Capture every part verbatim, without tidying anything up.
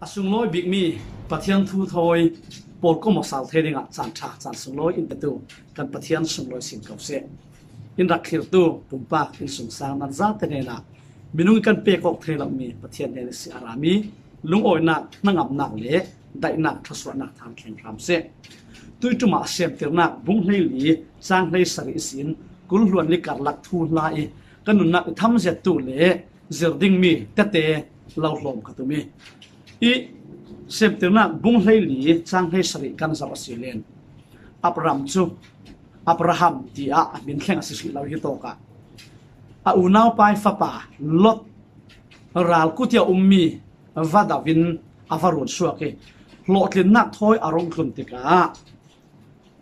A sunglawi bikmi Pathian thu thawi pawlkom awsal thei dingah caan ṭha, caan sunglawi in petu kan Pathian sunglawi sin ko seh. In rak thlirtu pumpak innsungsang nan zate hnenah minung in kan pek awk thei lomi Pathian hnen in si a rami lungawinak, hnangamnak le daihnak, thluasuahnak thar thleng hram seh. Tuiṭumah Semtirnak bung hleili cang hleisarih ihsin kul hluan li karlak thu hla i ka nunnak i thamzettu le zir dingmi tete lo hlawm ka tum i, i Semtirnak bung hleili cang hleisarih kan zoh a si len Abraham cu Abraham tiah a min thleng a si hrih lo hi tawkah a unaupa i fapa Lot ral kutia ummi va do in a va run suak i hlawhtlinnak thawi a rung tlun tikah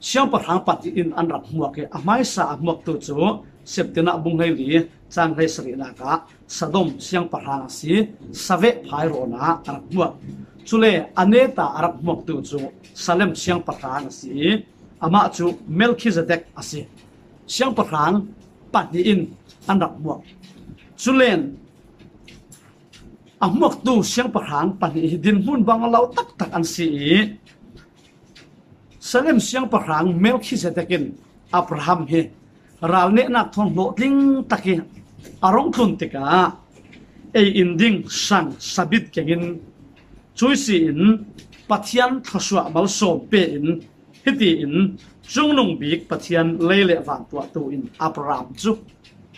siangpahrang pahnih in an rak hmuak i a hmaisa a hmuaktu cu Semtirnak bung hleili cang hleisarihnak ah Sodom siangpahrang a si, Saveh phairawnak a rak hmuak. Cule a neta a rak hmuaktu cu Salem siangpahrang a si i amah cu Melkhizedek a si. Siangpahrang pahnih in an rak hmuak. Culen a hmuaktu siangpahrang pahnih hi dinhmun bang lo taktak an si i Salem siangpahrang Melkhizedek in Abraham hi ral nehnak thawn hlawhtling tak i a rung tlun tikah ei in ding sang sabit kengin cui si in Pathian thluasuah malsawm pe in hitiin cungnung bik Pathian lei le van tuahtu in Abraham cu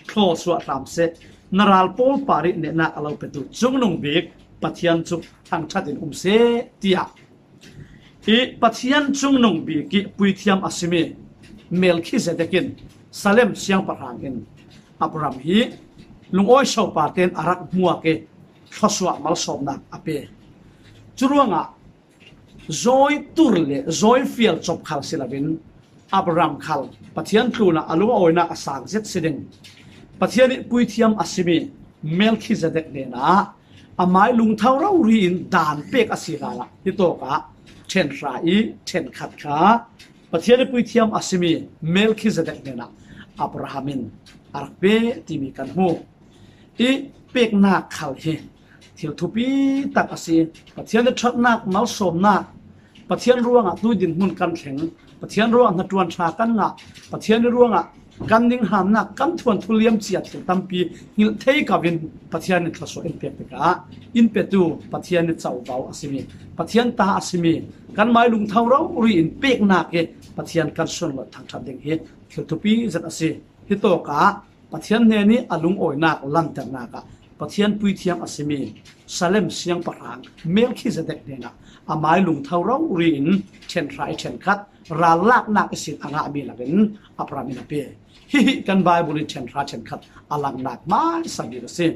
thlawsuah hram seh, na ral pawl parih nehnak a lo petu cungnung bik Pathian cu thangṭhat in um seh, tiah i Pathian cungnung bik i puithiam a simi Melkhizedek in Salem siangpahrang in Abraham hi lungawi sopa tein a rak hmuak i thluasuah malsawmnak a pe. Curuangah zawi tur le zawi fial cop khal si loin Abraham khal Pathian tlunah a lungawinak a sang zet si ding. Pathian i puithiam a simi Melkhizedek hnenah amai lungtho rori in daan pek a si hlanah hitawkah ṭhenhra i ṭhenkhat kha Pathian i puithiam a simi Melkhizedek hnenah Abraham in a rak pe timi kan hmu. I peknak khal hi thil thupi tak a si. Pathian i ṭhatnak, malsawmnak, Pathian ruangah tui dinhmun kan thleng, Pathian ruangah hnaṭuan ṭha kan ngah, Pathian i ruangah kan ninghamnak, kan thuanthu liamcia thil tampi hngilh thei ko in Pathian in thluasuah in pek tikah in petu Pathian i covo a simi, Pathian ta a simi, kan mai lungtho rori in peknak i Pathian kan sunlawih thangṭhat ding hi thil thupi zet a si. Hitawkah Pathian hnen i a lungawinak lanternak ah Pathian puithiam a simi Salem siangpahrang Melkhizedek hnenah amai lungtho rori in ṭhenhra i ṭhenkhat, ral laknak ihsin a ngahmi lakin Abraham in a pe. Hihi kan Baibal i ṭhenhra ṭhenkhat a langnak hmaisa bik a si.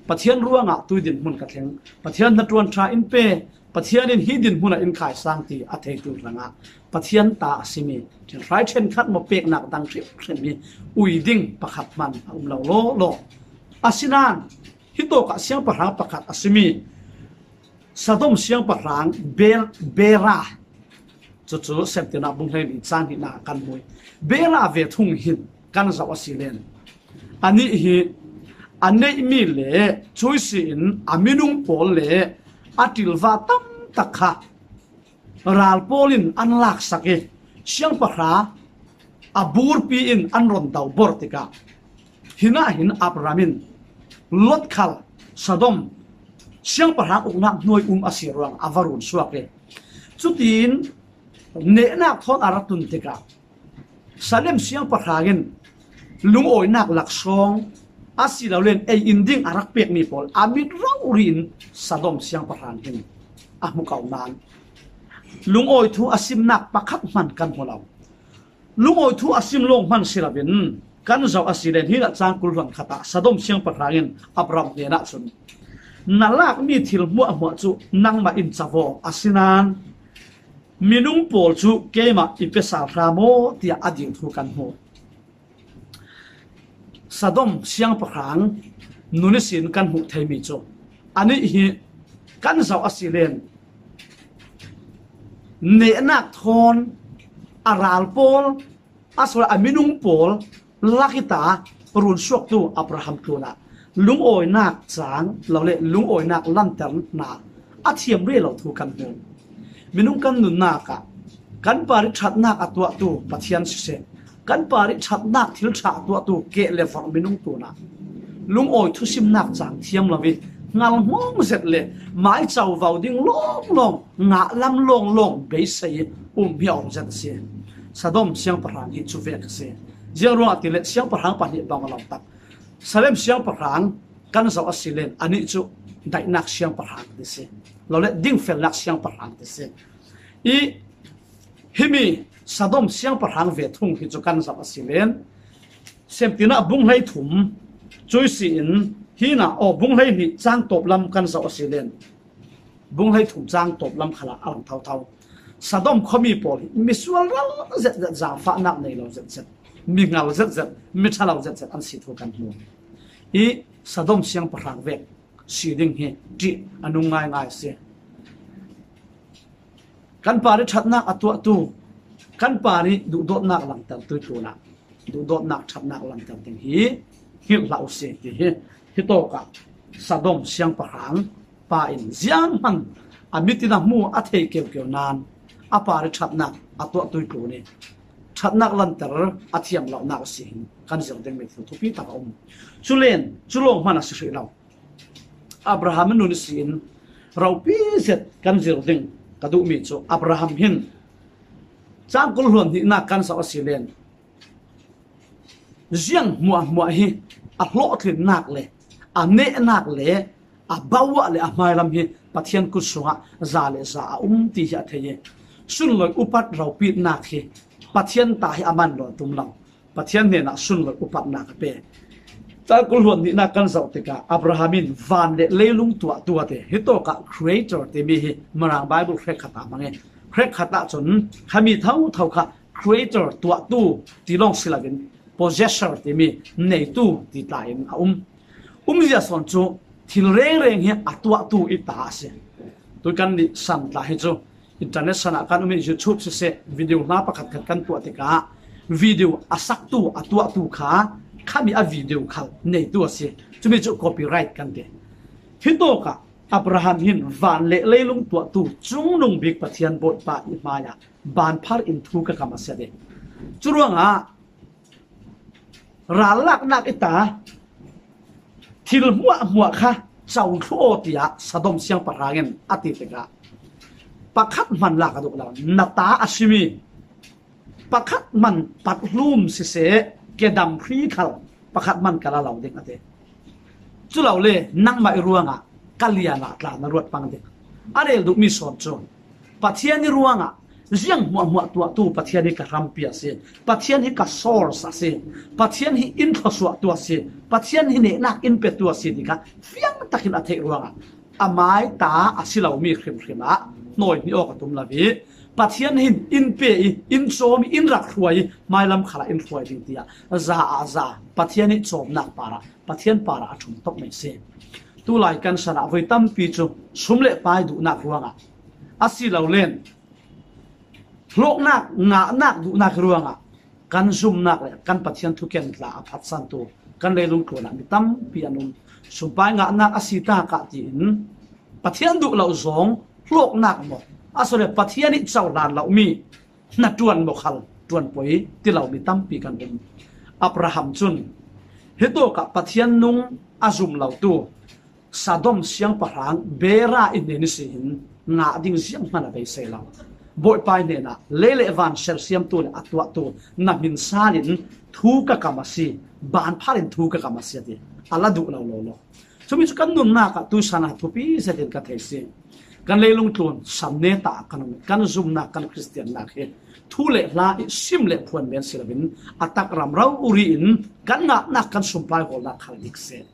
Pathian ruangah tui dinhmun ka thleng, Pathian hnaṭuan ṭha in pe, Pathian in hi dinhmun ah in khaisang ti a theitu hrangah Pathian ta a simi ṭhenhra i ṭhenkhat maw, peknak dang hrimhrim hi ui ding pakhat hman a um lo lawlaw. Asinain hitawkah siangpahrang pakhat a simi Sodom siangpahrang Bel, Bera, cucu Semtirnak bung hleili cang hnihnak kan hmu i Bera ve thung hin kan zoh a si len anih hi a neihmi le cui si in a minung pawl le a ṭilva tam tak kha ral pawl in an laksak i siangpahra a burpi in an run do bor tikah hinah hin Abraham in Lot khal Sodom siangpahrang uknak hnuai um a si ruang a va run suak i cutin nehnak thawn a rak tun tikah Salem siangpahrang in lungawinak laksawng a si lo len ei in ding a rak pekmi pawl a mit rori in Sodom siangpahrang hin a hmu ko nain lungawi thu a simnak pakhat hman kan hmu lo. Lungawi thu a sim lawng hman si loin kan zoh a si len hinah cang kul hluan khatah Sodom siangpahrang in Abraham hnenah cun na lakmi thil hmuahhmuah cu nangmah in covo a si nain minung pawl cu keimah i pe sal hram aw tiah a dil thu kan hmu. Sodom siangpahrang nun ihsin kan hmuh theimi cu anih hi kan zoh a si len nehnak thawn a ral pawl a sual a minung pawl lakita run suaktu Abraham tlunah lungawinak cang lo le lungawinak lanternak A thiam rih lo thu kan hmu. Minung kan nunnak ah kan parih ṭhatnak a tuahtu Pathian siseh, kan parih ṭhatnak thil ṭha a tuahtu keh le vorh minung tunah lungawi thusimnak cang thiam lo i hngalhnawng zet le mai covau ding lawnglawng, ngah lam lawnglawng beisei i um hi a om zet a si. Sodom siangpahrang hi cu vek a si. Ziang ruangah ti le siangpahrang pahnih bang a lo tak. Salem siangpahrang kan zoh a si len, anih cu daihnak siangpahrang ti si, lo le dingfelnak siangpahrang ti si. I himi Sodom siangpahrang ve thung hi cu kan zoh a si len, Semtina bung hleithum cui si in, hina aw bung hleihnih cang tawp lam kan zoh a si len, bung hleithum cang tawp lam khalah a lang thotho. Sodom khuami pawl hi misual ral zetzet, zaangfahnak nei lo zetzet, mi hngal zetzet, mi ṭha lo zetzet an si thu kan hmu. I Sodom siangpahrang vek si ding hi ṭih a nung ngaingai a si. Kan parih ṭhatnak a tuahtu, kan parih duhdawtnak langhtertu tlunah duhdawtnak ṭhatnak langhter ding hi hngilh hlah u sih ti hi. Hitawkah Sodom siangpahrang pa in zianghman a mit in a hmu a thei keukeu nain a parih ṭhatnak a tuahtu tlun i ṭhatnak langhter a thiam lonak a si hin kan zir dingmi thil thupi tak a um. Culen cu lawng hman a si hrih lo. Abraham nun ihsin ropi zet kan zir ding ka duhmi cu Abraham hin cang kul hluan hnihnak kan zoh a si len, ziang hmuahhmuah hi a hlawhtlinnak le a nehnak le a bauah le a hmailam hi Pathian kut sungah za le za a um ti hi a thei i, sunlawih upat ropitnak hi Pathian ta hi a man lo tum lo. Pathian hnenah sunlawih upatnak a pe. Cang kul hluan hnihnak kan zoh tikah Abraham in van le leilung tuahtu a ti. Hitawkah creator timi hi Mirang Bible hrekkhat ah hmang i, hrekkhat ah cun khami thotho kha creator, tuahtu ti lawng si loin possessor timi neitu ti tla in a um. Umzia sawn cu thil rengreng hi a tuahtu i ta a si. Tu kan nih san tla hi cu internet san ah kan um i, YouTube siseh, video hla pakhatkhat kan tuah tikah video a saktu, a tuahtu kha khami a video khal neitu a si. Cumi cu copyright kan ti. Hitawkah Abraham hin van le leilung tuahtu Cungnung Bik Pathian Bawipa i hmaiah banphar in thu ka kam a si a ti. Curuangah rallaknak i ta, thil hmuahhmuah kha co thlu aw, tiah Sodom siangpahrang in a ti tikah pakhat hman la ka duh lo. Na ta a simi pakhat hman pat hlum siseh, kedam hri khal pakhat hman ka la lo ding a ti. Cu lo le nangmah i ruangah ka lian ah tla na ruat pang ding. A rel duhmi sawn cu Pathian i ruangah ziang hmuahhmuah tuahtu Pathian hi ka hrampi a si. Pathian hi ka source a si. Pathian hi in thluasuahtu a si. Pathian hi nehnak in petu a si ti kha fiang takin a theih ruangah a mai ta a si lomi hrimhrim ah hnawi hnih awk a tum lo i, Pathian hin in pe i, in cawm i, in rak hruai i, hmailam khalah in hruai ding tiah za ah za, Pathian i cawmnak parah, Pathian parah a ṭhum tok mai si. Tulai kan san ah voi tampi cu sum le pai duhnak ruangah a si lo len, hlawknak, ngahnak duhnak ruangah kan zumnak le kan Pathian thuken tla a phatsantu kan leilung tlun ah mi tampi an um. Sumpai ngahnak a si ta kah tiin Pathian duh lo zong hlawknak maw, a si le Pathian i cohlan lomi hnaṭuan maw khal ṭuan poi ti lomi tampi kan um. Abraham cun hitawkah Pathian nung a zum lotu Sodom siangpahrang Bera i hnen ihsin ngah ding zianghman a beisei lo. Bawipa i hnenah lei le van sersiamtu le a tuahtu na hmin sanin thu ka kam a si, banphar in thu ka kam a si a ti. A la duh lo lo lo. Cumi cu kan nunnak ah tuisan ah thupi zetin ka thei si. Kan leilung tlun sam neta kan um, kan zumnak, kan Khristiannak hi thu le hla i sim le phuan men si loin a tak ram rori in kan ngahnak, kan sumpai hawlnak khal dik seh.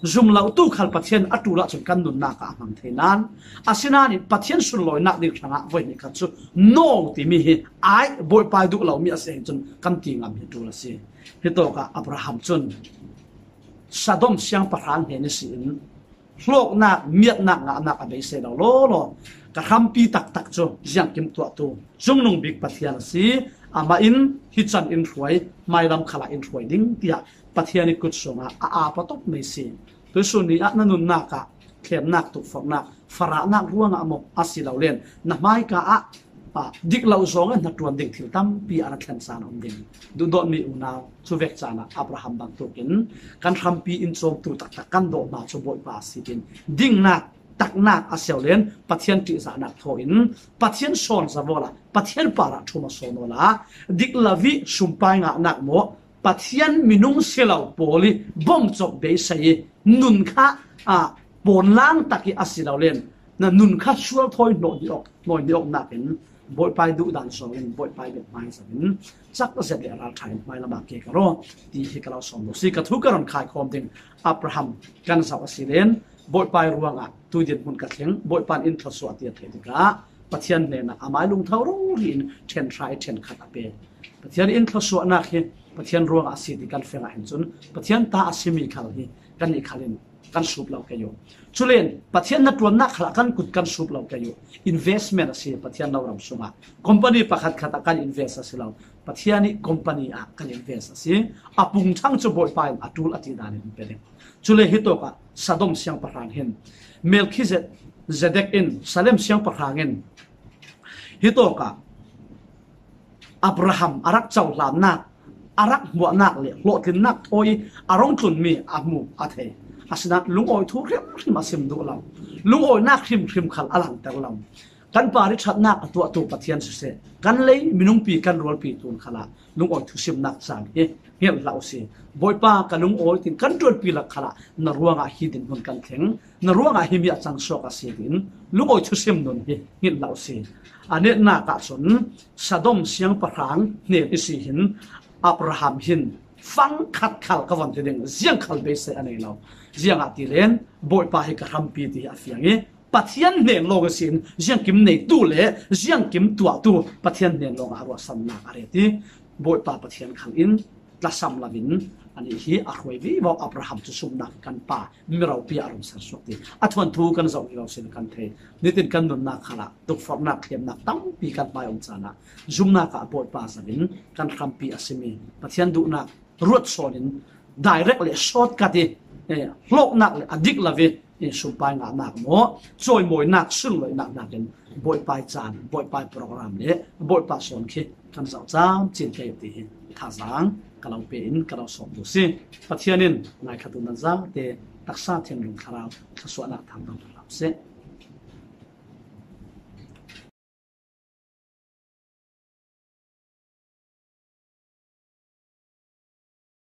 Zum lotu khal Pathian a ṭul ahcun kan nunnak ah a hmang thei nain, asinain Pathian sunlawinak ding hrangah voi nih khat cu no timi hi ai Bawipa i duh lomi a si ahcun kan ti ngam hi ṭul a si. Hitawkah Abraham cun Sodom siangpahrang hnen ihsin hlawknak, miatnak, ngahnak a beisei lo lawlaw, ka hrampi taktak cu ziangkim tuahtu Cungnung Bik Pathian a si. Amah in hi can in hruai, hmailam khalah in hruai ding tiah Pathian i kut sungah a ap a tok mai si. Tuisun ni ah na nunnak ah thlemnak, tukforhnak, farahnak ruangah maw a si lo len, na hmaika ah, ah, dik lo zongah hnaṭuan ding thil tampi a na thlen caan a um ding. Duhdawtmi unau, cuvek caan ah Abraham bangtukin kan hrampi in cawmtu taktak kan dawh hna cu Bawipa a si in dingnak, taknak a si lo len Pathian ṭihzahnak thaw in Pathian sawn zavola Pathian parah ṭhum a sawn awla dik lo i sumpai ngahnak maw Pathian minung si lo pawl i bawmcawk beisei i nun kha, ah, pawnlang tak i a si lo len na nun kha sual thawi hnawh ni awk, hnawi ni awk nakin Bawipa i duhdan zong in Bawipa i bia hmai zong in cak zet le ralṭha in hmai lamah ke ka raw ti hi ka lo sawm lo si. Ka thu ka ron khaikhawm ding Abraham kan zoh a si len Bawipa i ruangah tuidian hmun ka thleng, Bawipa in thluachuah a ti a theih tikah Pathian hnenah amai lungtho rori in ṭhen hra i ṭhen khat a pe. Pathian in thluachuahnak hi Pathian ruangah a si ti kan feng ah hin cun Pathian ta a simi khal hi kan nih khal in kan sup lo kei uh. Culen Pathian hnaṭuannak khal ah kan kut kan sup lo kei uh. Investment a si Pathian lo ram sungah. Company pakhat khat ah kan invest a si lo. Pathian i company ah kan invest a si. A pungṭhang cu Bawipa in a ṭul a ti dan in pe ding. Cule hitawkah Sodom siangpahrang hin Melkhizedek in Salem siangpahrang in hitawkah Abraham a rak cohlannak, a rak hmuahnak le hlawhtlinnak thawi a rung tlunmi a hmu a thei. Asinain lungawi thu hrimhrim a sim duh lo, lungawinak hrimhrim khal a langhter lo. Kan par i ṭhatnak a tuahtu Pathian siseh, kan lei minungpi kan rualpi tun khalah lungawi thusimnak caan hi hngilh hlah u si. Bawipa ka lungawi tin kan ṭuanpi lak khalah na ruangah hi dinhmun kan thleng, na ruangah hi mi a cang suak a si tin lungawi thusim nun hi hngilh hlah u si. A netnak ahcun Sodom siangpahrang hnen i si hin Abraham hin fang khat khal ka von ti ding, ziang khal beisei a nei lo. Ziangahtile Bawipa hi ka hrampi ti hi a fiang i Pathian hnen lawng a si in ziangkim neitu le ziangkim tuahtu Pathian hnen lawngah a ruahsannak a ret i Bawipa Pathian khal in tlasam lo in anih hi a hruai vivo. Abraham cu sumnak kan pa mi ropi a rung ser suak ti a thuanthu kan zoh vivo sin kan thei. Nitin kan nunnak khalah tukforhnak, thlemnak tampi kan hmai um caan ah zumnak ah Bawipa zoh in kan hrampi a simi Pathian duhnak ruat sawn in direct le shortcut i, eh, hlawknak le a dik lo i, eh, sumpai ngahnak maw cawimawinak sunloihnak nakin Bawipa i caan, Bawipa i program le Bawipa sawn khi kan zoh camcin kei ti hi thazaang ka lo pe in ka lo sawm duh si. Pathian in ngaikhat u nan zate taksa thinlung thlarau thluasuahnak thang dang hram seh.